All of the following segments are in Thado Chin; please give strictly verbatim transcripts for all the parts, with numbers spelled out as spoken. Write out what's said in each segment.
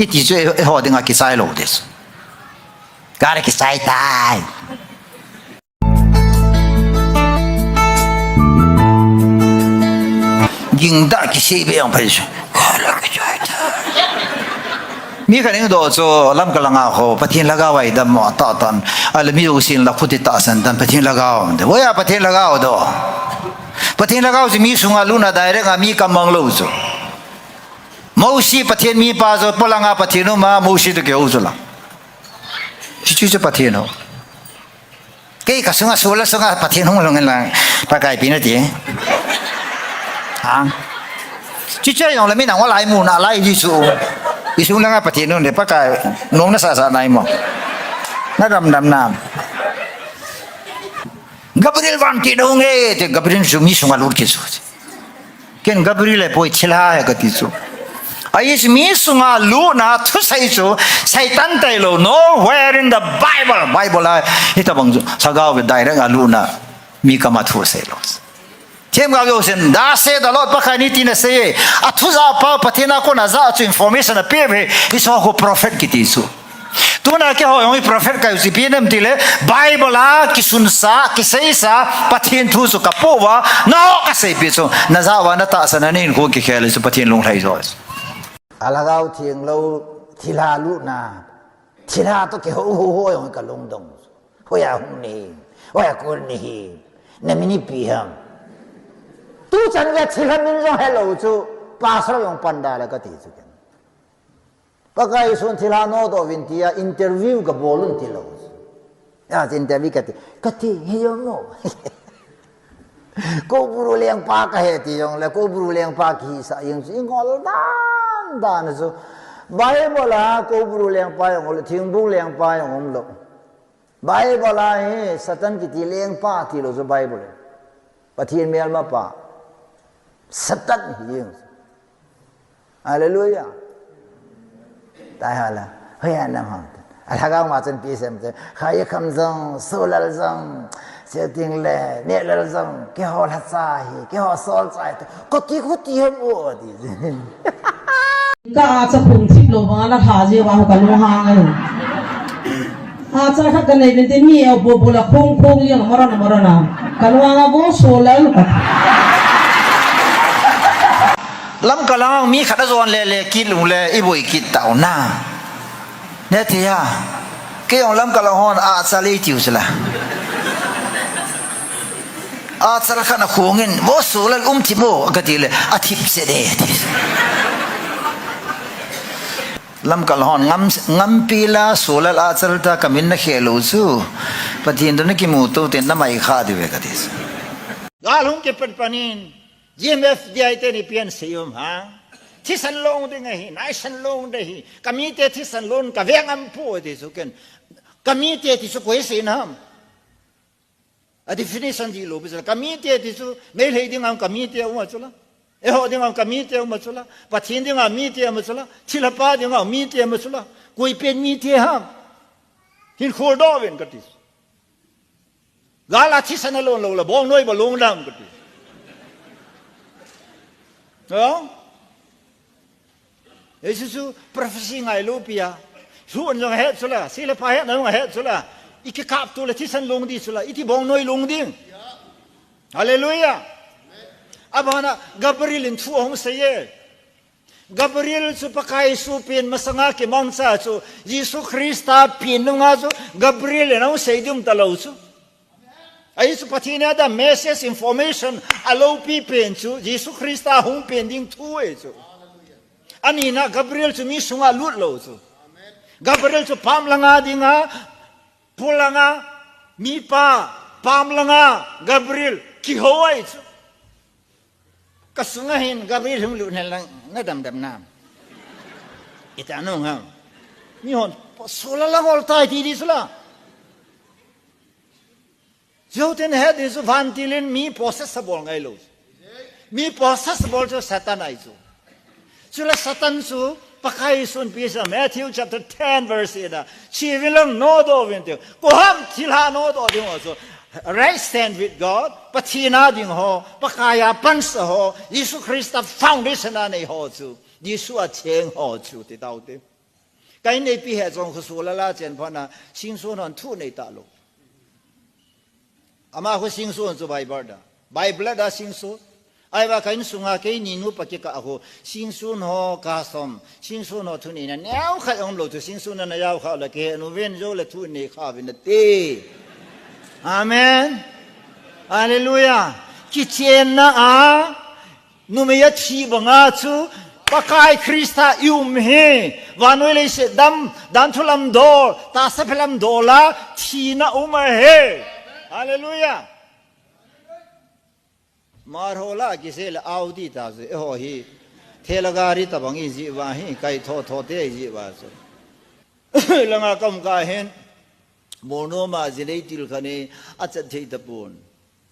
Hiti chu eiho dinga kichai lou ding chu. Gari kichai tai. Gingda kisei be ang phai chu. Gari kichai tai. Mi khat in doh chu Lamka langa ho, Pathen lhagao a idam mo ta tan. Ahile mi jousen la khuti tahsan tan Pathen lhagao. Hoiya Pathen lhagao doh. Pathen lhagao chu mi sunga lutna direct a mi kamang lou chu. Mosi Pathen mipa chu, polanga Pathen uma, Mosi toh kihou chu la. Chuchu chu Pathen ho. Kei kasunga, soul sunga Pathen hung lhung in lang, Pakai pi nati. Hang. Chuchu jong le mi nang wa lai mu na lai ji chu. Isung langa Pathen hung le Pakai nung na sa sa nai mo. Na dam dam na. Gabriel van ti dong e, te Gabriel chu mi sunga lut kit chu. Ken Gabriel ahipoi, thilha ahi kati chu. Ahi chu mi sunga lutna thusei chu Satan tailou, nowhere in the Bible. Bible a hitabang chu lhagao ve direct a lutna mi kama thusei lou. Themgao jousen, thus saith the Lord, Pakai in hitin asei e. Athu ja pa Pathen a kona ja chu information ape ve. Hiche ho prophet kiti chu. Tuna keiho jong i prophet kahiu chu ipi ham itile, Bible a kisunsa, kiseisa, Pathen thu chu kapoh uva, nangho kaseipeh chu, najah uva natahsan a nahinkho kikhel chu Pathen lunglhai jo. Alhagao theng lou, thilha lutna, thilha toh kihou hou ho jong kalungdong. Hoiya hung nahi, hoiya kon nahi, namin ipi ham. Tuchan gei thilha min jong helou chu, pastor jong pan da le kati chu ken. Pakai Jesun thilha nodoh uvin tia interview kabol un tilou. Ya, interview kati, kati, hi jong mo. Koubru lengpa kahi ti jong le, Koubru lengpa kihisah jeng chu, ingol dan dan chu. Bible a Koubru lengpa jong le, thingbung lengpa jong umlou. Bible a hi Satan kiti lengpa tilou chu Bible. Pathen melmapa. Satan hi jeng chu. Hallelujah. Tai hala. Hoiya nam ham. Alhagao ma chan pi sem te. Khaikham jong, Solal jong, Seting le, Nehlal jong, keiho lhacha hi, keiho solchah hi. Kati khuti ham o ti. Ka acha phung thip lou vang la lha jeh uva kalunghang ahi. Acha khat kanei uvin te mi a bol bol a khong khong jeng a maran a maran a. Kalunghang a vo Solal ka. Lamka lang mi khat ajon le le kit lou le iboi kit tau na. Nete ya. Kei jong Lamka lang hon achal eitiu chu la. Achal khat akhong in, vo Solal um thip mo, kati le, athip se de, ati. Lamka lang hon ngam, ngampi la Solal achal ta kamin nakhel u chu. Pathen toh nakimuto ten namai kha diu ve kati. Gal hung kipan pan in, G M F D I te ni pian sei um ha. Thisan long ding ahi, naisan long ding ahi. Kamite thisan long kave ngam pou ti chu ken. Kamite ti chu koi sei nam. A definition dihlou pi chu la. Kamite ti chu, Meitei dinga kamite um a chu la. Eiho dinga kamite um a chu la. Pathen dinga mite um a chu la. Thilha pa dinga mite um a chu la. Koi pen mite ham. Hin kholdoh uvin kati. Gal a thisan along lou la, bongnoi bou long dam kati. No? Jesu chu prophecy ngailou pi a. Thu an jong het chu la, si le pha hetna jong het chu la. I kikap tu le thisan long ding chu la, iti bongnoi long ding. Hallelujah. Abana Gabriel in thu ahung sei e. Gabriel chu Pakai Jesu pen masanga kimangcha chu, Jesu Christa pen nunga chu Gabriel in ahung sei ding talou chu. Ahi chu Pathen in ada message information aloupi pen chu, Jesu Christa hung pen ding thu ahi chu. Anina Gabriel chu mi sunga lut lou chu. Gabriel chu pam langa dinga, pulanga, mipa, pam langa, Gabriel, kihou ahi chu. Kasunga hin Gabriel hung lut hen lang, nadam dam nam. Ita nung ham. Mi hon, Solal lang ol tai ti di chu la. Jou tin het di chu vantil in mi possess abol ngailou. Mi possess abol chu Satan ahi chu. Chu la Satan chu Pakai Jesun pi sa Matthew chapter ten verse eight a. Chi uvin lang nodoh uvin tiu. Koi ham thilha nodoh ding ho chu. Right stand with God. Pathen a ding ho. Pakai a pansa ho. Jesu Christa foundation a nei ho chu. Jesu a cheng ho chu ti tau ti. Kain neipi he jong khu sulala chen phana, singsun hon thu nei ta lo. Ama khu singsun chu Bible da. Bible da singsun. Aiva kain sunga kei ni nu pa kikah khu, singsun ho kasom, singsun ho thu nei na, neo khat ong lo chu, singsun na yao kha la ke, nu ven jo le thu nei kha vin na te. Amen. Hallelujah. Kichenna a, numei a thi banga chu, Pakai Krista i um hi, vannoi leiset dam, danthu lam dol, tahsa phe lam dol a, thina um ahi. Hallelujah. Mar ho la kisei le Audi ta chu, eiho hi, thela gari tabang i ji va hi, kai tho tho te i ji va chu. Langa kam ka hin, Borneo ma jinei til khani, a chat thei tapon.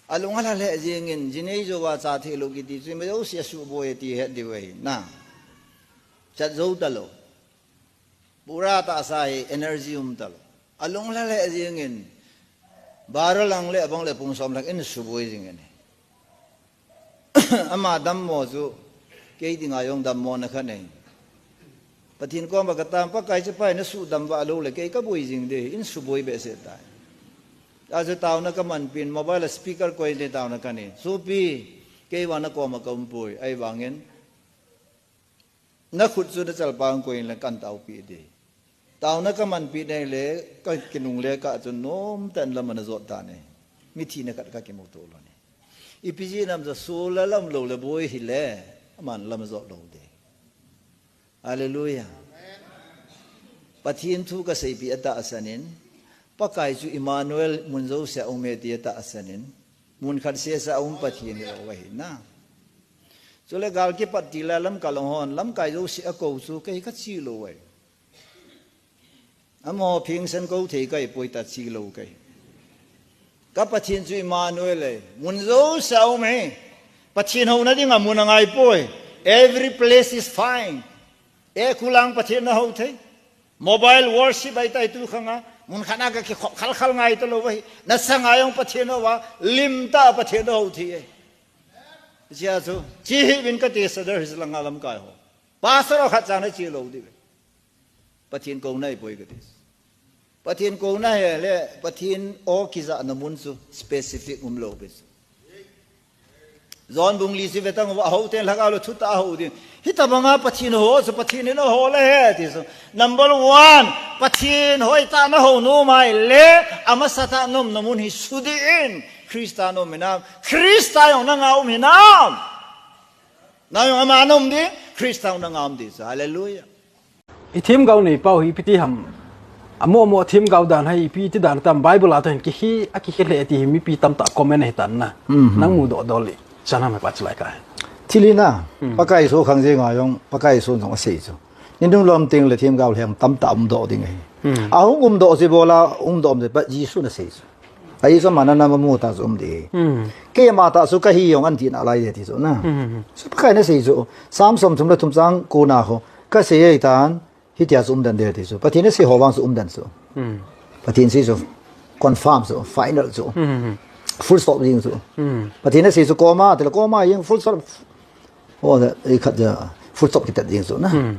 Alung ala le jingin, jinei jo va cha thei lo kiti chu, me jo sia su boi ti het di ve na. Chat jo ta lo. Pura tahsa hi energy um ta lo. Alung ala le jingin, barrel lang le abang le pung som lang in su boi jingin. Ama dammo chu, kei dinga jong dammo na kha nei. Pathen koma ka tam, Pakai chu pai na su dam va lo le, kei ka boi jing de, in su boi behseh tai. A chu tauna ka manpin, mobile speaker koi de tauna ka nei. Sopi, kei vang na koma ka um poi, ahivangin. Na khut chu na chalpang koi in le kan taopi de. Tauna ka manpi nei le, ka kinung le ka chu nom tan lam ana jot ta nei. Mithi na khat ka kimu to lo nei. Ipi ji nam ja su la lam lo le boi hi le, aman lam jot lo de. Hallelujah. Pathen thu ka seipi a tahsan in, Pakai chu Emmanuel mun jo sia um e ti a tahsan in, mun khat sia sa um Pathen hi lo va hi na. Chule gal kipat ti la lam ka long hon, lamkai jo sia ko chu kei ka chi lo vai. Amo phingsan ko thei kai poi ta chi lo kai. Ka Pathen chu Emmanuel e, mun jo sa um e. Pathen ho na dinga mun a ngai poi. Every place is fine. E kulang Pathen na ho thei. Mobile worship ai tai tu khanga. Mun khana ka ki khop khal khal ngai ta lo vai. Na sa ngai ong Pathen ho va. Lim ta Pathen ho thei e. Chia chu. Chi hi vin ka te sadar his langa lamkai ho. Pastor khat cha na chi lo di ve. Pathen ko nai poi ka ti. Pathen ko nai he le, Pathen o kija na mun chu specific um lo be chu. John bung li si ve tang va ho ten lhaka lo thu ta ho ding. Hi ta banga Pathen ho chu Pathen in ho le he ti chu. Number one, Pathen hoi ta na ho no mai le, amasa ta nom na mun hi su di in. Krista nom hinam, Krista jong na nga um hinam. Na jong ama nom di, Krista jong na nga um di chu. Hallelujah. I themgao neipau hi ipi ti ham. Amo amo themgao dan hi ipi ti dan tam Bible a toh hin kihi, a kihi le ti hi mipi tamtah comment ahi tan na. Mhm. Nang mudoh dol le. Chana me pa chulai ka. Thilina, Hmm. Pakai so khang je nga jong, Pakai so jong asei chu. Ni nung lom ting le themgao lhem tamtah umdoh ding ahi. Hmm. Ahung umdoh je bola, umdoh um je pa Jesu na sei chu. Ahi chu mana na mamu ta chu um di. Hmm. Keima ta chu kahi jong an ti na lai de ti chu na. Hmm. Chu Pakai na sei chu. Sam som thum le thum chang ko na ho. Ka sei ei tan, hitia chu um dan de ti chu. Pathen sei ho vang chu um dan chu. Hmm. Pathen sei chu confirm chu, final chu. Hmm. Full stop ding chu. Hmm. Pathen sei chu comma, tele comma jeng full stop. Oh, da, ei khat da, full stop kitat ding chu na. Hmm.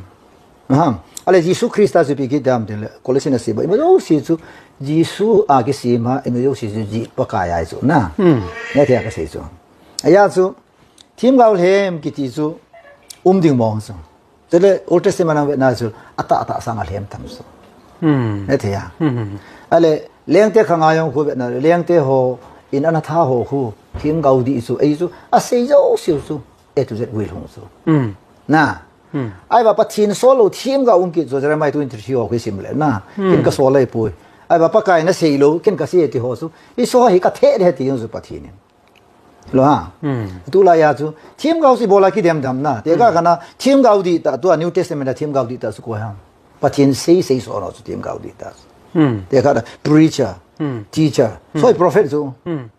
Aha. Ale Jesu Krista chu ipi kidam tele, Colossians sei ba, ima jouse chu, Jesu a kisem a, ima jouse chu ji Pakai ahi chu na. Hmm. Ne thei ka sei chu. Aja chu, Themgao lhem kiti chu um ding mong chu. Chule Old Testament a vetna chu atah atah sanga lhem tam chu. Hmm. Ne thei a. Hmm. Ale lengte khanga jong khu vetna, lengte ho in ana tha ho khu themgao di chu, ei chu asei jouse chu A to Z will hung chu. Hmm. Na. Hmm. Ahivang Pathen sol lou themgao um kit chu Jeremiah twenty-three ho khu sim le na. Hmm. Ken ka sol lei poi. Ahivang Pakai na sei lou, ken ka sei ti ho chu. I so hi ka the de ti jong chu Pathen in. Lo ha. Hmm. Tulai a chu themgao chu ibola kidem dam na. Te ka Hmm. kana themgao di ta tua New Testament a themgao di ta chu ko ha. Pathen sei sei so no chu themgao di ta. Hmm. Te ka da preacher, Hmm. teacher. Hmm. So prophet chu. Hmm.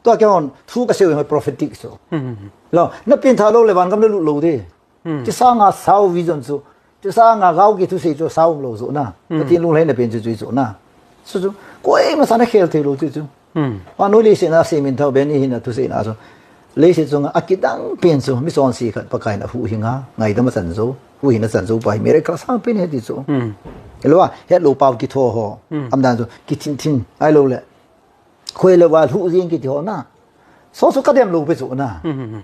Tua kei hon thu ka sei ho prophetic chu. Hmm. Lo, na pin tha lou le van gam le lut lou de. Hmm. Ti sanga sao vision chu. Ti sanga gao ki thusei chu sao um lou chu na. Hmm. Pathen lunglhaina pen chu chu chu na. Chu chu. Koima sa na khel thei lou chu chu. Hmm. Vannoi leiset a semin thao ben i hin a thusei na chu. Leiset chunga akidang pen chu. Mi chonse khat Pakai in ahuhhing a. Ngaidam a chan jou. Huhhing a chan jou pa hi. Miracle sang pen ahi ti chu. Hmm. Hello, a, het lo pau kitho ho. Hmm. Amdan chu, kithin thin, ai lo le. Khoi le va lhu jing kiti ho na. So so kadem lo pe chu na. Hmm, hmm, hmm.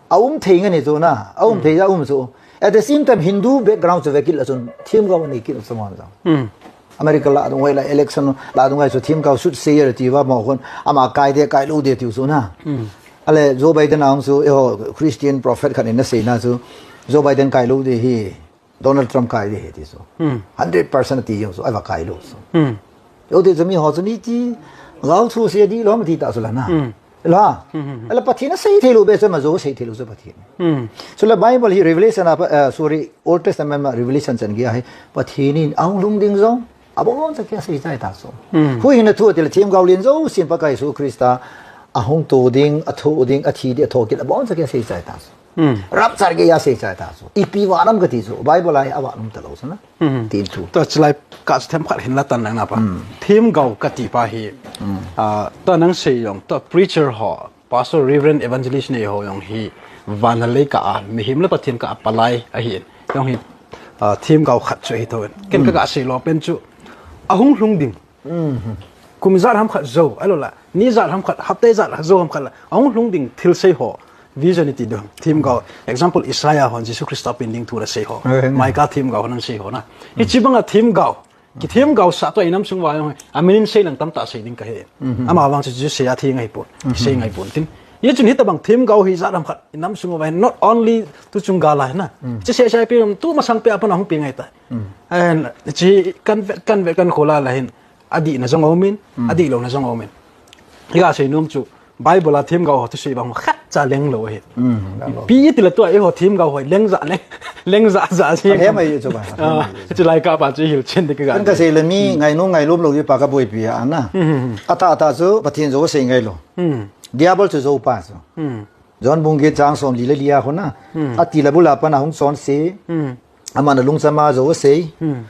A um thei nge ni chu na. A um Hmm. thei ja um chu. At the same time, Hindu background chu ve kit la chun, thim gao nei kit chu mon jong. Hmm. America la dung vai la election la dung vai chu thim gao soothsayer ti va mo khun. Ama kai de kai lo de ti chu na. Hmm. Ale Joe Biden ang chu, eiho Christian prophet khat in na sei na chu. Joe Biden kai lo de hi. Donald Trump kai de hi ti chu. Hmm. Hundred percent ti jong chu, a va kai lo chu. Hmm. Yo ti chu mi ho chu ni ti, gao thu se di lo ma ti ta chu la na. Hmm. La. Hmm, hmm, hmm. Ala Pathen a sei thei lo be chu ma jo sei thei lo chu Pathen. Hmm. Chu la Bible hi Revelation a, eh, sorry, Old Testament ma Revelation chan gei a hi Pathen in ahung lhung ding jong. Abon cha kia sei chai ta chu. Hmm. Hui hin a thu ti la thim gao lien jo sin Pakai Jesu Christa ahung to ding, a tho ding, a thi ding, a thokit abon cha kia sei chai ta chu. Hmm. Rapture gei a sei chai ta chu. Ipi vannam kati chu. Bible a hi a vannam ta lo chu na. Hmm. Tin thu. Ta chulai ka them khat hin la tan nang na pa. Hmm. Thim gao kati pa hi. Hmm. Ah, ta nang sei jong, ta preacher ho, pastor, reverend, evangelist nei ho jong hi van le ka a, mihem le Pathen ka a palai ahi. Jong hi, ah, thim gao khat chu hi tho. Ken ka Hmm. ka sei lo pen chu. Ahung lhung ding. Hmm. Kum jat ham khat jo, alo la. Ni jat ham khat, hapta jat jo ham khat la. Ahung lhung ding thil sei ho. Vision i ti ding. Thim gao. Example, Isaiah hon Jesu Christa pen ding thu la sei ho. Eh, eh. Micah thim gao hon sei ho na. Hichi bang a thim gao. Ki thim gao sa to i nam sung va jong. A min in sei lang tam ta sei ding ka he. Mhm. Ama vang chu Jesu sei a thi ngai pon. Mhm. Sei ngai pon tin. Ye chun hita bang thim gao hi jat ham khat. I nam sung va not only tu chung ga la na. Mm. Chi sei sei pi tu masang pe a pan hung pi ngai ta. Mm. En chi kan ve, kan ve kan khola la hin. Adih na jong aumin, Hmm. adih lo na jong aumin. Higa sei nom chu, Bible a thim gao ho thusei bang ho khat cha leng lo hi. Hmm, leng lo. Pi ti la tua eiho thim gao ho leng ja leng, leng ja ja si. Ahem ai chu ba. Ah, chu lai ka pa chu hil chen de ka ga. Kan ka sei le mi Hmm. ngai nom ngai lom lo ji pa ka boipi a na. Hmm, hmm, hmm. Ata ata chu Pathen jo sei ngai lo. Hmm. Diabol chu jo pa chu. Hmm. John bung get chang som li le li a ho na. Hmm. Ati la bula pa na hung son se. Hmm. Ama na lungcham a jo sei. Hmm.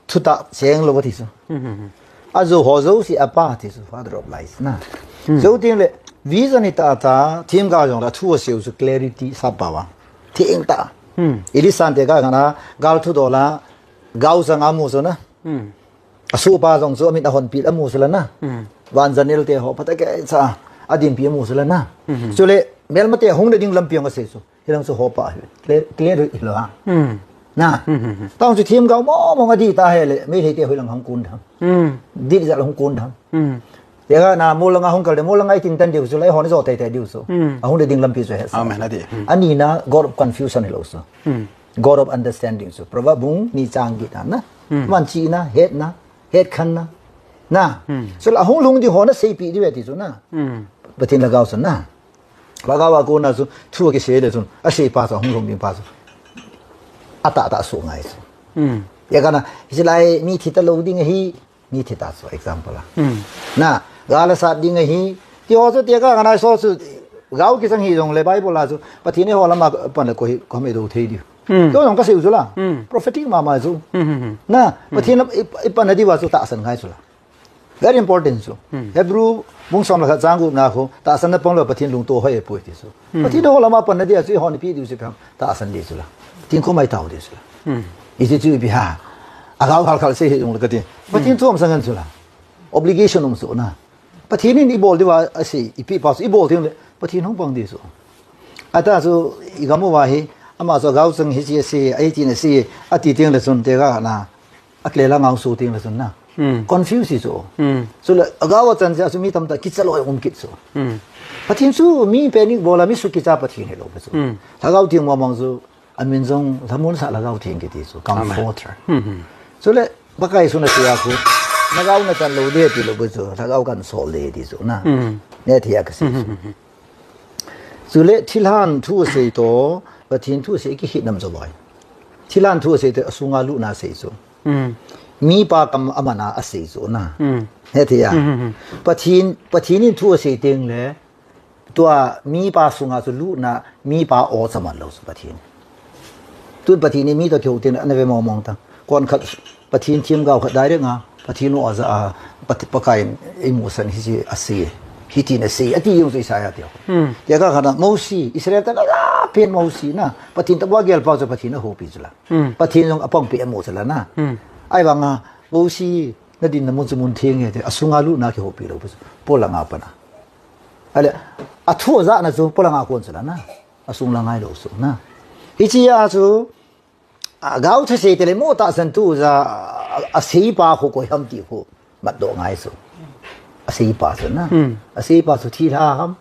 Thutah cheng lo ti chu. Hmm, hmm, hmm. A jo ho jo si a pa ti chu, father of lies na. Hmm. Jo ting le, vision i ta ta, thim gao jong la thu a seiu chu clarity sa pa wa. Thing ta. Hmm. Ili san te ka kana, gal thu do la, gao sang a mu chu na. Hmm. A su pa jong chu, a min a hon pil a mu chu la na. Hmm. Van Daniel te ho, pata ke sa, a din pi a mu chu la na. Hmm. Chu le, melma te hung le ding lampi ang a sei chu. Hilang chu hopa hi. Clear, clear hi lo ha. Hmm. Na. Hmm, hmm, hmm. Tang chu thim gao mo mo nga di ta he le. Meitei te hoilang hung kun tham. Hmm. Di ja hung kun tham. Hmm. Te ga na mo langa hung kal de mo langa i tin tan diu chu lai hon jo tei tei diu chu. Hmm. A hung de ding lampi chu he sa. Amen, a di. Hmm. Ani na God of confusion hi lo chu. Hmm. God of understanding chu. Proverb bung ni chang get na. Hmm. Man chi na, het na, het khan na. Na. Hmm. Chu la hung lhung di ho na sei pi di ve ti chu na. Hmm. Pathen lhagao chu na. Lhagao a kona chu, thu a kisei le chun, a sei pa chu, hung lhung ding pa chu. A ta ta su ngai chu. Hmm. Ya kana, hichi lai mi thi ta lo ding hi, mi thi ta chu, example a. Hmm. Na, gal a sat ding hi, ti ho chu, ti ka kana so chu, gao kisang hi jong le Bible a chu, Pathen in ho lama pan le ko hi, ko me do thei di. Hmm. Ko jong ka sei chu la. Hmm. Prophetic ma ma chu. Hmm, hmm, hmm. Na, Hmm. Pathen i, i pan na di wa chu ta san ngai chu la. Very important chu. Hmm. Hebrew bung som le khat chang gup na khu, tahsan na pang lou Pathen lungto hoi e poi ti chu. Hmm. Pathen ho lama pan na dia chu, i hon pi diu chu pang, tahsan di chu la. Tin ko mai tau di chu la. Hmm. I ti chu i bi ha. A gao khal khal sei he jong le ka ti. Pathen Hmm. chu um sang an chu la. Obligation um chu na. Pathen in i bol diu va a sei, i pi pa chu, i bol ding le, Pathen hung pang di chu. A ta chu, i gam uva hi, ama chu gao chang hi chi a sei, a i ti na sei, a ti ting le chun te ga na. A kle la ngau su ting la chun na. Hmm. Confuse hi chu. Hmm. Chu le, a gao a chan ja chu mi tam ta kicha loi um kit chu. Hmm. Pathen chu mi panic bol a mi su kicha Pathen hi lo chu. Hmm. Lhagao theng mo mong chu, a min jong lhamon sa Lhagao Theng kiti chu. Amen. Comforter. Hmm, hmm. Chu le, Pakai su na sia khu, na gao na chan lo de ti lo chu, lhagao kan sol de ti chu na. Hmm. Ne thia ka sei Hmm, chu. hmm, hmm, hmm. Chule thilhan thu asei to, Pathen thu asei kikhit nam chu boi. Thilhan thu asei to, asunga lutna asei chu. Hmm. Mipa kam amana asei chu na. Hmm. Hethei a. Hmm, hmm, hmm. Pathen, Pathen in thu asei teng le, tua mipa sunga chu lutna, mipa o chaman lou chu Pathen. Tun Pathen in mi to kihou teng le, ana ve mong mong ta. Kon khat Pathen themgao khat direct a, Pathen u aja a, Pat-, Pakai in eimusah in hiche asei, hitin asei, ati jong chu Isaiah te. Hmm. Tia ka khat a Mosi, Israel te na ja pen Mosi na, Pathen toh a gelpa chu Pathen ahoupi chu la. Hmm. Pathen jong apangpi amu chu la na. Hmm. Ahivanga, Bosi, nadinna mun chu mun theng ahi ti, asunga lutna kihoupi lou pi chu, polanga pana. Ale, athu ajahna chu, polanga kon chu la na. Asung la ngai lou chu na. Hichea chu, agao thusei tile mo tahsan tu ja, a, aseipa khu koi ham ti khu, matdoh ngai chu. Aseipa chu na. Hmm. Aseipa chu thilha ham.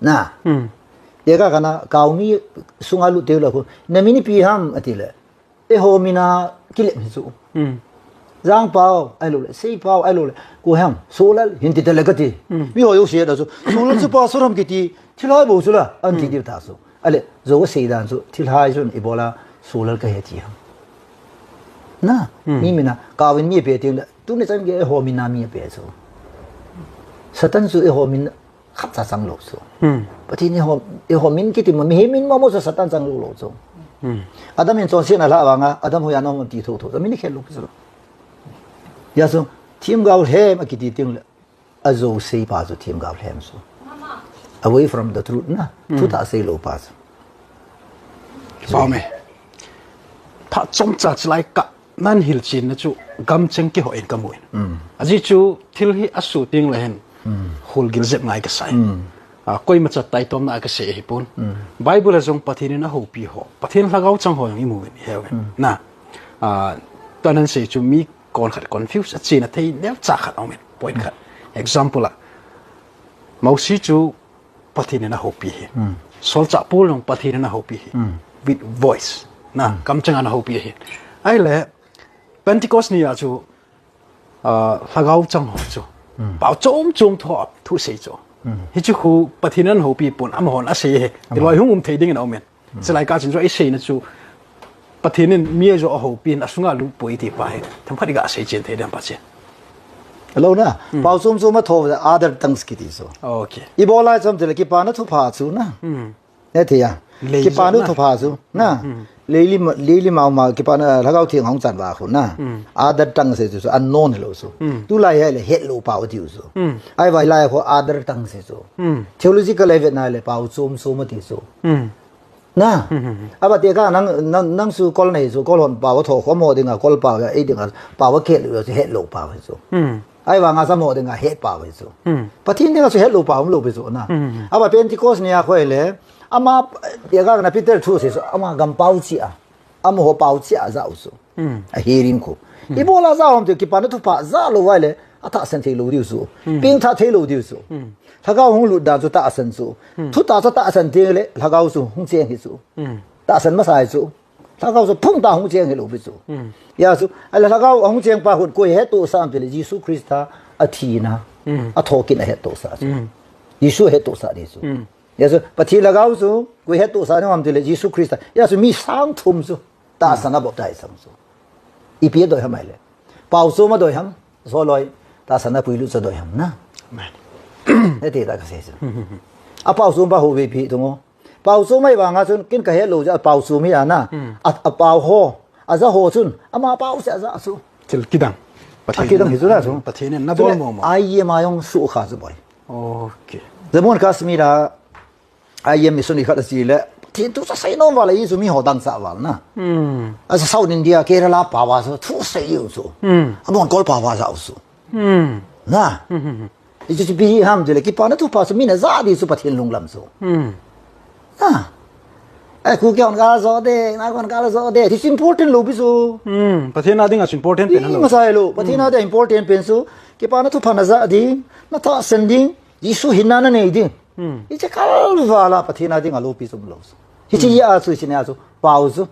Na. Hmm. Tekah kana, kaomi sunga lut teu la khu, namin ipi ham, atile. Eiho mina kilep hi chu. Hmm. Jangpao, ahilouleh, Seipao, ahilouleh, koi ham, Solal, hin ti tale kati. Hmm. Miho jouse a chu, Solal chu pastor ham kiti, thilhai bou chu la, anti Hmm. diu ta chu. Ale, jou asei dan chu, thilhai chun, ibola, Solal kahi ti ham. Na, Hmm. mi mina, kaovin mi ape teng le, tuni chan gei eiho mina mi ape chu. Satan chu eiho min, khatcha chang lou chu. Hmm. Pathen eiho, eiho min kiti ma, mihem min mama chu Satan chang lou lou chu. Hmm. Adam in chonsetna la vanga, Adam hoiya naum ti thotho, min khel lou chu. Hijeh chun, themgao lhem akiti teng le, ajouse pa chu themgao lhem chu. Away from the truth na, Hmm. thutah sei lou pa chu. Pau me. Phat chomcha chilai kah nan hilchenna chu gamcheng keiho in kamu in. Mm. Ajeh chu thil hi asuh teng le hin Mm. holgil jep ngai kasai. Mm. A, koima chat taitomna a kasei ahipon. Mm. Bible a jong Pathen in ahoupi ho, Pathen lhagao chang ho jong imu in, iheuvin. Mm. Na, a, tua nan sei chu mi kon khat confuse a chena thei neocha khat aumin, point khat. Example a, Mosi chu Pathen in ahoupi hi. Mm. Solchah Paul jong Pathen in ahoupi hi. Mm. With voice. Na, Mm. gamcheng a ahoupi hi. Ahile, Pentecost ni a chu, ah, lhagao chang ho chu. Mm. Pao chom chom tho a thusei chu. Mm. Hichu khu Pathen in ahoupi pon, amahon asei hi. Amahon. Tiloi hung um thei dingin aumin. Chulai kah chun chu iseina chu Pathen in mi ajo ahoupi in asunga lut poi ti pa hi themkhat iga seichen thei dem pa che. Hello na, Hmm. pao chom chom a tho other tongues kiti chu. Okay. Ibola chom tile kipana thupha chu na. Hmm. Ne thei a. Lei Kipana jo na. thupha chu na. Hmm. Leili ma, leili mau ma kipana lhagao theng hung chan va khu na. Hmm. Other tongues chu, chu unknown hilou chu. Hmm. Tulai hile hetlou pao tiu chu. Hmm. Ahivang lai khu other tongues chu. Hmm. Theological level na le pao chom chom ati chu. Hmm. Na. Hmm, hmm, hmm. Ava tekah nang, nang, nang chu kol nei chu, kol hon pao tho khom ho dinga, kol pao a, ei dinga, pao khelou chu, hetlou pao chu. Hmm. Ahivanga chamo dinga, het pao chu. Hmm. Pathen dinga chu hetlou pao umlou pi chu na. Hmm, hmm, hmm. Ava Pentecost ni a khu le, ama, tekah kana Peter thusei chu, ama gam pao cheh a, amaho pao cheh a ajao chu. Hmm. A hearing khu. Hmm. Ibola ajao ham ti kipana thupha ajao lou vai le, atahsan thei lou diu chu. Hmm. Pengthah thei lou diu chu. Hmm. Lhagao hung lut dan chu tahsan chu. Hmm. Thutah chu tahsan teng le, lhagao chu hung cheng hi chu. Hmm. Tahsan masa hi chu. Lhagao chu phung tah a hung cheng hilou pi chu. Hmm. Hijeh chu, ahile lhagao ahung cheng pa khun koi hettohsah ham tile Jesu Christa athina, Hmm. athokit in ahettohsah chu. Hmm. Jesu hettohsah di chu. Hmm. Hijeh chu, Pathen lhagao chu, koi hettohsah nom ham tile Jesu Christa. Hijeh chu, mi sang thum chu. Tahsan a baptize sang chu. Ipi adoi ham ahile. Pao chom adoi ham, joloi, tahsan a puilut chu adoi ham na. Amen. Hiti tah kasei chu. Hmm, hmm, hmm. Apao chom pa ho ve pi tung o. Pao chom ahivanga chun, ken kahet lou jeh a pao chom hi a na. Hmm. A, apao ho, aja ho chun, ama pao cheh a aja chu. Thil kidang. A kidang hi chu na chu. Pathen in na bol mo mo. Chule, I M a jong sukha chu boi. Okay. Jammu and Kashmir a, I M mission khat ache le, Pathen thu chu asei nom val a, hichu miho dangchah val na. Hmm. Asa South India, Kerala pao a chu, thu asei u chu. Hmm. Amahon kol pao a ajao chu. Hmm. Na. Hmm, hmm, hmm. Hichu chu ipi ham tile, kipana thupha chu min aja di chu Pathen lunglam chu. Hmm. Na. Ai, Kuki hon kal jo de, na kon kal jo de. Hichu important lou pi chu. Hmm. Pathen a dinga chu important pen Pi lou. Masa lou. Pathen a Hmm. dinga important pen chu. Kipana thupha naja ding, natahsan ding, Jesu hinna nanei ding. Hmm. Hiche kal val a Pathen a dinga loupi chu umlou. Hiche Hmm. a chu, hiche nia chu, pao chu.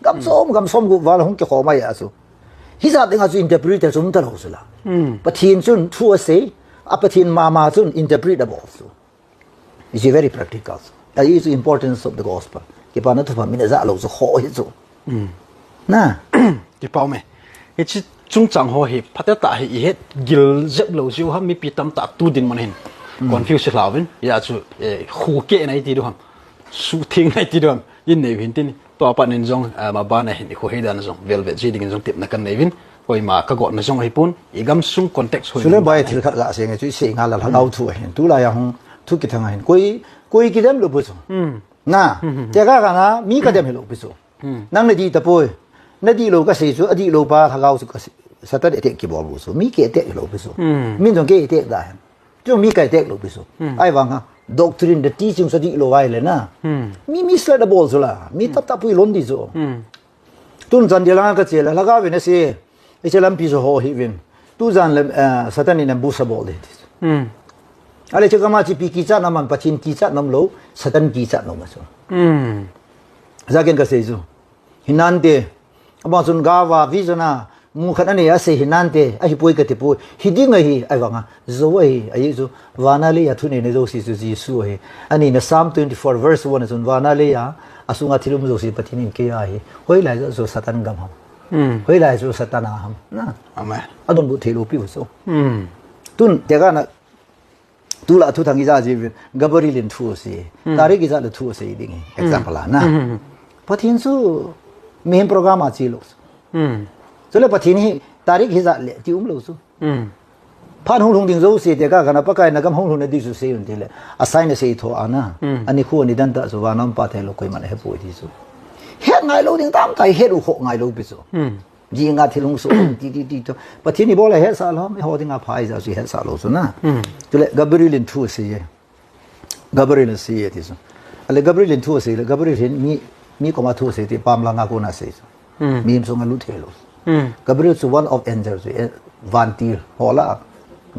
Gam Hmm. som, gam som gup val hung kikhom a chu. Hijat dinga chu interpreter chu umta lou chu la. Hmm. Pathen chun thu asei, a Pathen mama chun interpret abol chu. It's very practical. That is the importance of the gospel. Kipana thupha min aja lou chu kho hi chu. Hmm. Na. Kipah me. Hiche chungchang ho hi, phatecha hi ihet gil jep lou jiu ham, mipi tamtah tu dinmun hin. Hmm. Confuse lhauvin. Hijeh chu, eh, khu keh nai ti diu ham. Suhtheng nai ti diu ham. Innei uvin tin. Tua pat in jong, ah, maban a hin, ikho heidan jong, velvet ji dingin jong tepna kanei uvin. Koima kagotna jong ahipon, igamsung context ho Chule in bai thil khat gasei nge chu isei ngal a lhagao Hmm. thu ahin. Tulai a hung thu kithang ahin. Koi, koi kidem lou pi chu. Hmm. Na, Hmm, hmm, hmm. Tekah kana, mi kadem hilou pi chu. Hmm. Nang nadih tapoi. Nadih lou kasei chu, adih lou pa lhagao chu kasei. Satan attack kibol bu chu. Mi ki attack lou pi chu. Hmm. Min jong ki attack da hen. Chu mi ki attack lou pi chu. Hmm. Ahivang a, doctrine the teaching sa di lou vai le na. Hmm. Mi, mi sila da bol chu la. Mi Hmm. tap tap pui lon di chu. Hmm. Tun jan di la ka che la, la ga ve na se. I che lampi chu ho hi vin. Tu jan le, eh, Satan in ambush abol de. Hmm. Ale che kama chi pi kichat na man, Pathen kichat nom lou, Satan kichat nom ma chu. Hmm. Jakin ka sei chu. Hinante, ama chun gava vision a, mu khat anei a sei hinante, ahi poi ka ti poi. Hi ding ahi, ahivang a, jou ahi, ahi chu, vana leiya thuneina jouse chu Jesu ahi. Ani na Psalm twenty-four verse one a chun, vana leiya, asunga thil um jouse Pathen in kei ahi. Hoilai chu Satan gam ham. Hmm. Hoilai chu Satan a ham. Na. Amen. Adonbut thei lou pi u chu. Hmm. Tun, te ka na, Tulai thu thang ijat ji vin, Gabriel in thu asei. Hmm. Tarik ijat le thu asei ding hi. Hmm. Example a na. Hmm, hmm, hmm. Pathen chu mihem program a che lou. Hmm. Chule Pathen hi tarik hijat le ti um lou chu. Hmm. Phat hung lhung ding jouse te ka kana Pakai na gam hung lhung na ding chu sei un ti le. A sign asei tho a na. Hmm. Ani khu ani dan ta chu vana um pa thei lou koiman he poi ti chu. Het ngai lou ding tam tai het u kho ngai lou pi chu. Hmm. Jinga thil hung soh, ti, ti, ti, to. Pathen in bol a hetsah lou, mi ho dinga pha ija chu hetsah lou chu na. Hmm. Chule Gabriel in thu asei e. Gabriel in asei e ti chu. Ale Gabriel in thu asei le, Gabriel hin mi, mi koma thu asei ti pam langa kona asei chu. Hmm. Mihem sunga lut thei lou. Hmm. Gabriel chu one of angel chu, eh, vantil, ho lah a.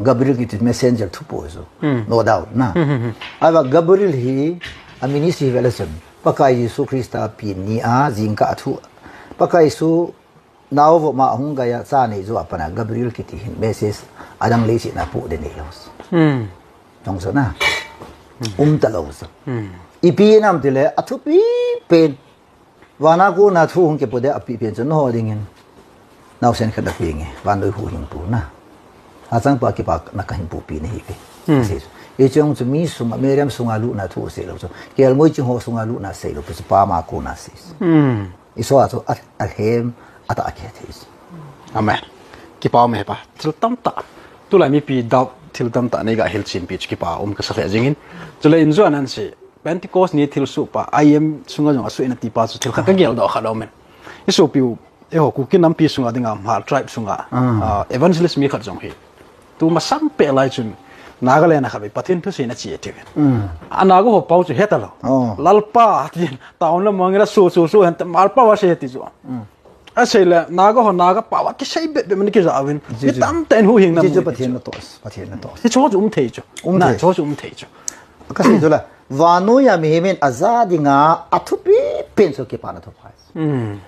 Gabriel kiti messenger thupo chu. Hmm. No doubt na. Hmm, hmm, hmm. Ahivang Gabriel hi, a ministry hi vele chun. Pakai Jesu Christa pen ni a, jingkah thu. Pakai Jesu Nao vop ma ahung gei a cha nei jou a pat a Gabriel kiti hin message adang leiset a pu de nei lou. Hmm. Jong chu na. Hmm. Um ta lou chu. Hmm. Ipi nam ti le a thupi pen. Vana kona thu hung kipu de a pi pen chu nangho dingin. Naosen khat na pi nge. Vannoi huhhingpu na. Achangpa kipana kahin pupi nahi pi. Hmm. Sei chu. Hiche jong chu mi sunga, Mariam sunga lutna thu sei lou chu. Kelngoi ching ho sunga lutna sei lou pi chu pa ma kona sei chu. Hmm. Isua chu a, alhem, atah a kihe thei chu. Amen. Kipa um e pa. Thil tamtah. Tulai mipi doubt thil tamtah nei ga hilchen pi chu kipa um kasa lheh jingin. Chule in juan an sei. Pentecost ni thilsoh pa, I M sunga jong asoh in ati pa chu thil khat ka geldoh khat um in. Isopiu, eiho Kuki nampi sunga dinga, Hmar tribe sunga, ah, evangelist mi khat jong hi. Tu masang pet lai chun, Nagaland a khat vei Pathen thuseina che ati uvin. Mm. A Naga ho pao chu heta lou. Oh. Lalpa, tin, taona mangila su, su, su, hen, Lalpa va sei ti chu. Mm. Asei le, Naga ho, Naga pao a kisei bet bet man kija uvin. Ji, ji. Mi tamtah in huhhingna mu chu Pathen natoh, Pathen natoh. Hichu chu um thei chu. Um thei. Hichu chu um thei chu. Kasei chu la, vannoi a mihem in aja dinga, athupi pen chu kipana thuphai. Hmm.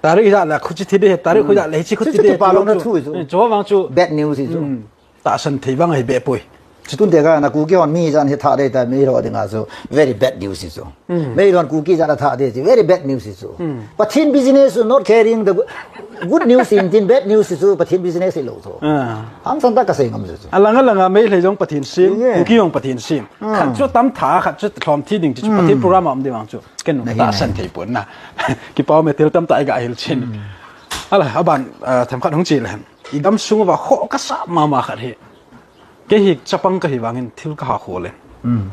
Tarik ijat le, khuchi thi de, tarik khu ijat le, hichi khuchi thi de, kipa lou na thu chu. Chu vang chu. Bad news chu. Hmm. Tahsan thei vang ahi be poi. Chutun te ka na Kuki hon mi jan hi tha de ta mi lo dinga chu. Very bad news chu. Hmm. Mi lo Kuki jan tha de chu. Very bad news chu. Hmm. Pathen business chu not carrying the good, good news in tin bad news chu Pathen business lo chu. Ah. Hangsan ta kasei ngam chu. Alang alang a Meitei jong Pathen sem, Kuki jong Pathen sem. Hmm. Khat chu tam tha, khat chu lhom thi ding chu Pathen program a um ding vang chu. Ken tahsan thei pon na. Kipa um e thil tamtah i ga hilchen. Hmm. Ala, aban, ah, themkhat hung chi le. I gamsung uva khoh kasa mama khat hi. Kei hi chapang kahi vangin thil kaha khol e. Hmm.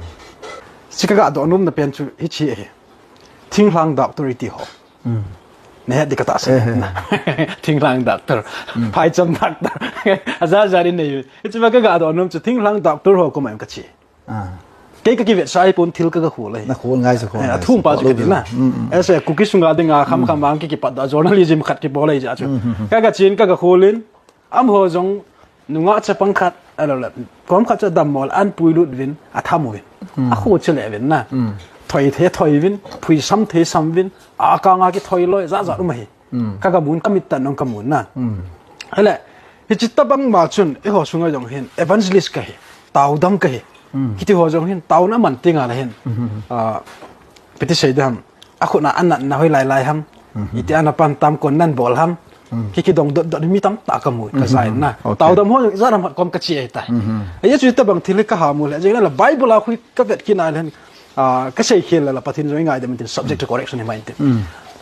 Chi ka ga doh nom na pen chu hichi ahi. Thinglhang doctor iti ho. Hmm. Nahet di katahsan. Eh, eh. Thinglhang doctor. Hmm. Phaicham doctor. Aja ja ri nei. Hichi ma ka ga doh nom chu thinglhang doctor ho koma em kachi. Ah. Kei kakivetsah pon thil ka, kakhol ahi. Nakhol ngai chu khol. Eh, ngai athum chu pa chu khol kati na. Mm, mm. Ese Kuki sunga dinga kham kham vang ki kipat da journalism khat kibol ahi ja chu. Mm, mm, mm. Ka, kachen ka, kakhol in. Amaho jong nungah chapang khat, alo le. Kom khat chu dammo le an puilut uvin, atham uvin. Mm. Akho chu le uvin na. Mm. Thoi the thoi uvin, phuisam the sam uvin, akanga kithoi loi, ja ja um ahi. Mm. Ka, kamun, kamit tah in jong kamun na. Mm. Ahile, hichi tabang ma chun, eiho sunga jong hin, evangelist kahi, taodam kahi. Mm. Kiti ho jong hin, taona man tenga le hin. Mm-hmm. Ah, ipi ti sei ding ham, akhut na anatna hoilai lai ham. Mm-hmm. Iti ana pan tam kon nan bol ham. Mm. Ki, kidong dot dot mi tamtah kamu, mm-hmm, kaja in na. Okay. Taodam ho jong ijat ham khat kom kachi ahitai. Mm-hmm. Ajeh chu tabang thil hi kaha mu le, ajeh le Bible a khu kavet kit na le hin, ah, kasei khel le la Pathen jong ingaidam in tin subject to correction hi mai in tin. Mm.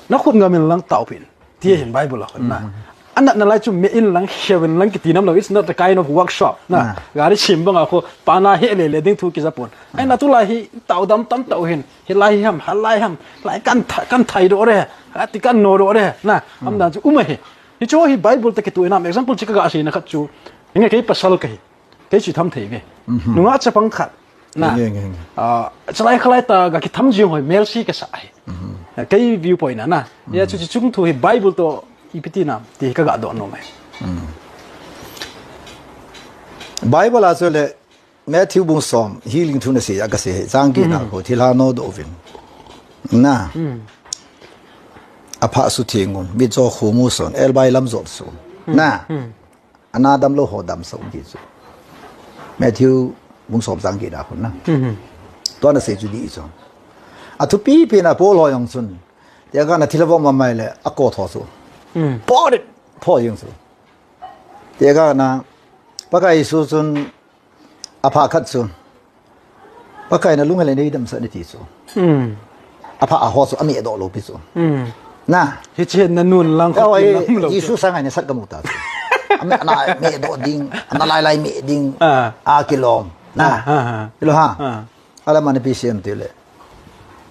Nakhut ngam in lang taopeh in. Ti ahin Bible a khu na. Mm. Anatna lai chu me in lang, kheu in lang kiti nam lou. It's not the kind of workshop. Na, ah, gari sem banga khu, pana he le le ding thu kija pon. Ahina tulai hi, taodam tamtah u hin. Hilai hi ham, halai ham. Lai kan tha-, kan thai doh re. Hati kan no doh re. Na, mm, amdan chu um ahi. Hichu hi Bible toh kituh inam, example chu kaga seina khat chu. Hinge kei pasal kahi. Kei chu tham thei ve. Nungah chapang khat. Na. Hinge, hinge, hinge. Ah, chalai khalai ta ga kitham jing hoi, melse kasa hi. Kei viewpoint na na. Ya chu chu chung thu hi Bible toh ipi ti nam, ti kaga doh nom e. Bible a chu le Matthew bung som, healing thu nasei a kasei, chang get na ko, thilha nodoh uvin. Na. Apha sutheng un, mitcho khomu son, elbai lam jot son. Na. Ana damlou ho damsah un ti chu. Matthew bung som chang get na khun na. Tua nasei chu dih chu. Athupi pen a Paul ho jong chun. Tia kana thilha vom amai le, ako tho chu. Paul it, tho jing chu. Tia kana, Pakai Jesu chun, apha khat chu. Pakai nalung hel in neidamsah in ati chu. Apha a ho chu ameh doh lou pi chu. Na. Hiche na nun lang khat lam lou chu. Jesu sanga nasat kamu ta chu. Ameh, ana meh doh ding, ana lai lai meh ding. Ah. Akilom. Na. Ah, ah, ah. Ilo ha. Ah. Alam ana ipi sei em tile.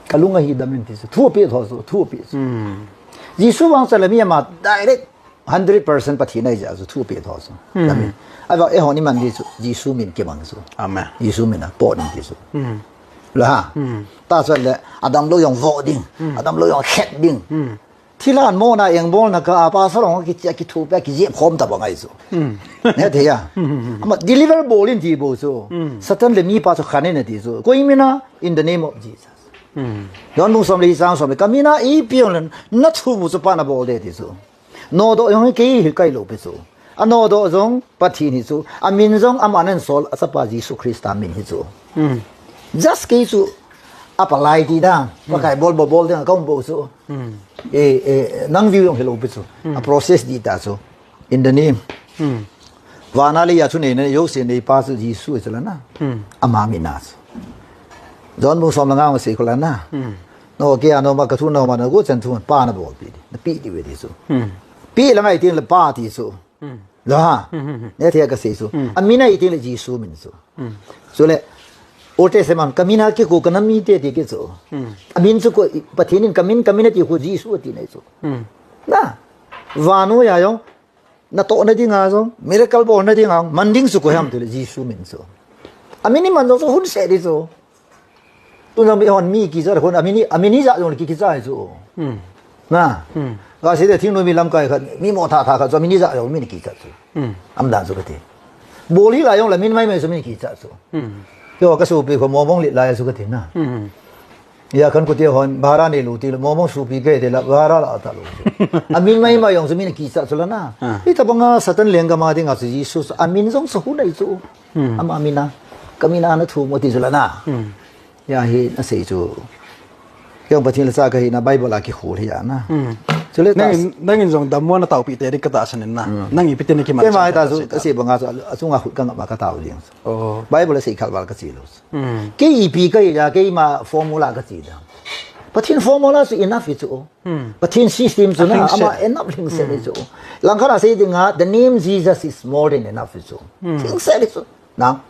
Kalung ahidam in ti chu. Thu apeh tho chu, thu apeh chu. Jesu vang chu le mi ama direct hundred percent Pathen ahi jeh a chu thu apeh tho chu. Amen. Ahivang eihon iman di chu Jesu min kimang chu. Amen. Jesu min a pot in ti chu. La ha. Ta chu le adamlou jong vo ding. Adamlou jong khet ding. Thilha mona engbolna kah a pasal jong kichia kithopi a kijep khom tabang ahi chu. Nethei a. Ama deliver bol in ti bou chu. Satan le mipa chu khan in ati chu. Koi min a, in the name of Jesus. John bung som le li chang som le, kamin a ipi jong le nathum u chu Pa'n abol ding ati chu. Nodoh jong hi kei hi kahi lou pi chu. Anodoh jong Pathen hi chu. Amin jong aman asol, achapa Jesu Christa min hi chu. Just kei chu apalai ti dan. Pakai bol bol bol ding a kaum bou chu. Eh, eh, nang view jong hilou pi chu. A process dih ta chu. In the name. Vana leiya thuneina jouse neipa chu Jesu chu la na. Ama min a chu. John bung som le nga a sei kho la na. No, kei a nom a, ka thu nom a, na guchan thu Pa'n abolpi di. Napeh diu ve ti chu. Peh le ngai teng le Pa ti chu. La ha. Nethei a kasei chu. Amin ahi teng le Jesu min chu. Chule, Old Testament, kamin a kikou kanam mite ti kit chu. Amin chu koi, Pathen in kamin, kamin ati kho Jesu ati nai chu. Na. Vannoi a jong, natohna dinga jong, miracle bolna dinga jong, man ding chu koi ham tile Jesu min chu. Amin iman jong chu hun seh di chu. Tun jong mi hon mi kichat khun, amin i, amin ijat jong le ki, kichat chu. Na. Kasei te thingnoi mi lamkai khat, mi mo tha tha khat chu, amin ijat jong min kichat chu. Aman dan chu kati. Bol hih lai jong le amin mai mai chu min kichat chu. Keiho kasopi kho Mongmong lit lai chu kati na. Hia khan kati hon, bhara neilou ti le, Mongmong sopi kahi ti le, bhara la ta lou chu. Amin mai mai jong chu min kichat chu la na. Hitabanga Satan lenggam a dinga chu Jesu chu, amin jong chu hun ahi chu. Ama min a, kamin a nathum u ti chu la na. Hia hi nasei chu. Kei jong Pathen lhacha kahi na, Bible a kikhol hi a na. Chule ta nangin, nangin jong dammo nataopi te ding katahsan in na. Nang ipi ti nakiman chan ta chu, kasei banga chu, achunga khut kangap a katao ding chu. Bible a sei khel val kache lou chu. Kei ipi kahi a, keima formula kache ding. Pathen formula chu enough hi chu. Pathen system chu na, ama enough lhingset hi chu. Langkhat a sei dinga, the name Jesus is more than enough hi chu. Lhingset hi chu. Nang.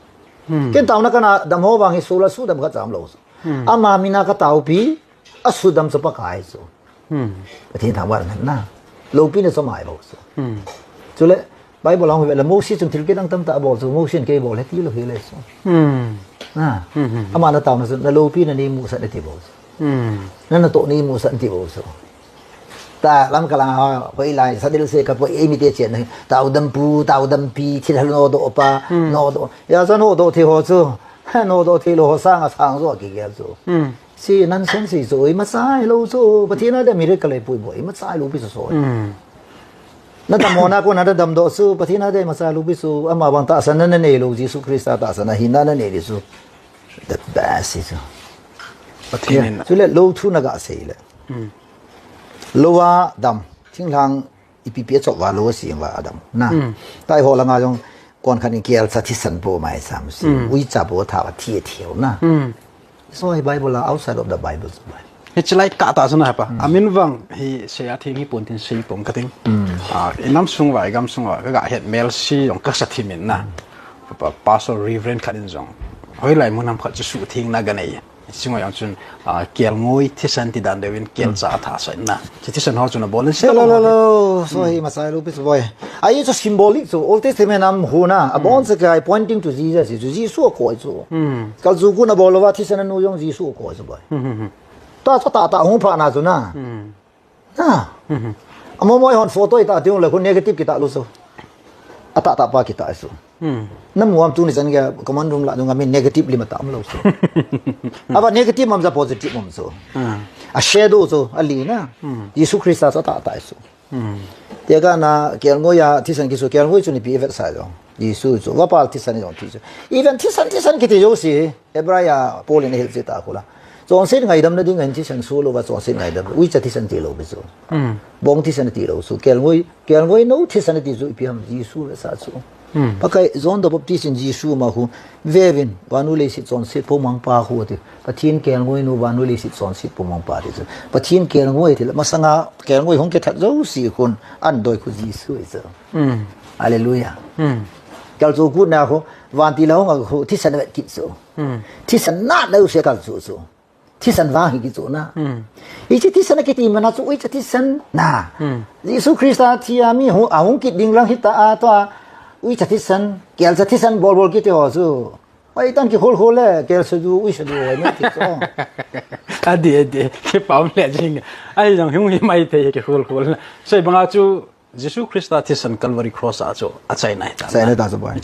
Ken taona kana dammo vang hi sola sudam khat cha umlou chu. Ama min a kataopi, asudam chu Pakai chu. Pathen thangvah in na. Loupina chu ama ahi bou chu. Chule, Bible a hung ve le Mose chun thil kidang tamtah abol chu, Mose in kei bol e tilou hile chu. Na. Ama nataona chu, naloupina neimusah in ati bou chu. Na natoh neimusah in ati bou chu. Ta lam kalang a, hoilai, sadil se kapoi, eimite chen, taodam pu, taodam pi, thil hal nodoh pa, nodoh. Hia chu nodoh thei ho chu. Nodoh theilou ho sanga sang jo kigel chu. Chu nonsense hi chu, imacha hilou chu, Pathen a dia miracle eipui bou, imacha hilou pi chu so. Nadammo na kon a nadamdoh chu, Pathen a dia imacha hilou pi chu, ama bang tahsan na nanei lou, Jesu Christa tahsan a hinna nanei lou chu. The best hi chu. Pathen in. Chule lou thu naga sei le. Lou a dam, thinglhang ipi pi achop uva lou asem uva adam. Na. Tua eiho langa jong kon khat in kelcha thisan po mai sam si. Uicha po tha uva thi thei u na. So hi Bible a outside of the Bible chu Bible. Hiche lai kah tah chu na pa. Amin vang hi sei a theng hi pon tin sei pong kating. Ah, inam sung uva, igam sung uva, kaga het melse jong kasa thim in na. Pa, Pastor Reverend khat in jong. Hoilai mun ham khat chu suhthengna ganei. Singoi ang chun, ah, kelngoi thisan ti dan deuin kelcha atha saina. Chu thisan ho chun abol in se. Hello, hello, hello. So hi masai lu pis boy. Ai chu symbolic chu Old Testament am huna. Abon se kai pointing to Jesus chu Jesu akoi chu. Kalchuh gun abol lova thisan anu jong Jesu akoi chu boy. Ta chu ta ta hung pha na chu na. Ha. Amo moi hon photo ita tiung le khu negative kita lu so. Ata ta pa kita so. Na muam tu ni chan ga command room la nunga mi negative lima ta am lo so. Aba negative mam ja positive mam so. A shadow so ali na. Jesu Christa so ta ta so. Tia ka na kelngoi a thisan kisu kelngoi chu ni pi vet sa jo. Jesu chu vapal thisan jong thi chu. Even thisan thisan kiti jo si. Hebrai a Paul in ahil che ta khu la. Chonset ngaidam na ding in thisan su lova chonset ngaidam. Uicha thisan ti lo bi chu. Bong thisan ti lo chu. Kelngoi, kelngoi no thisan ti chu ipi ham Jesu ve sa chu. Pakai John the Baptist in Jesu ma khu. Vevin, vannoi leiset chonset po mang pa khu ti. Pathen kelngoi no vannoi leiset chonset po mang pa ti chu. Pathen kelngoi ti la. Masanga kelngoi hung ke that jo si khun. An doi khu Jesu i chu. Hallelujah. Kalchuh gun na khu. Van ti la hung a khu. Thisan vet kit chu. Thisan na lo se kalchuh chu. Thisan vang hi kichu na. Hiche thisan kiti mana chu uicha thisan na. Jesu Christa thi a mi hu, ahung kit ding lang hita a to a. Uicha thisan, kelcha thisan bol bol kiti ho chu. Oi tan kikhol khol le, kelcha du, uicha du, oi na ti chu. Adi, adi, kipah le jing. Ai jong hung hi mai thei kikhol khol na. Sei banga chu Jesu Christa thisan Calvary Cross a chu achaina hi ta. Chaina ta chu boy.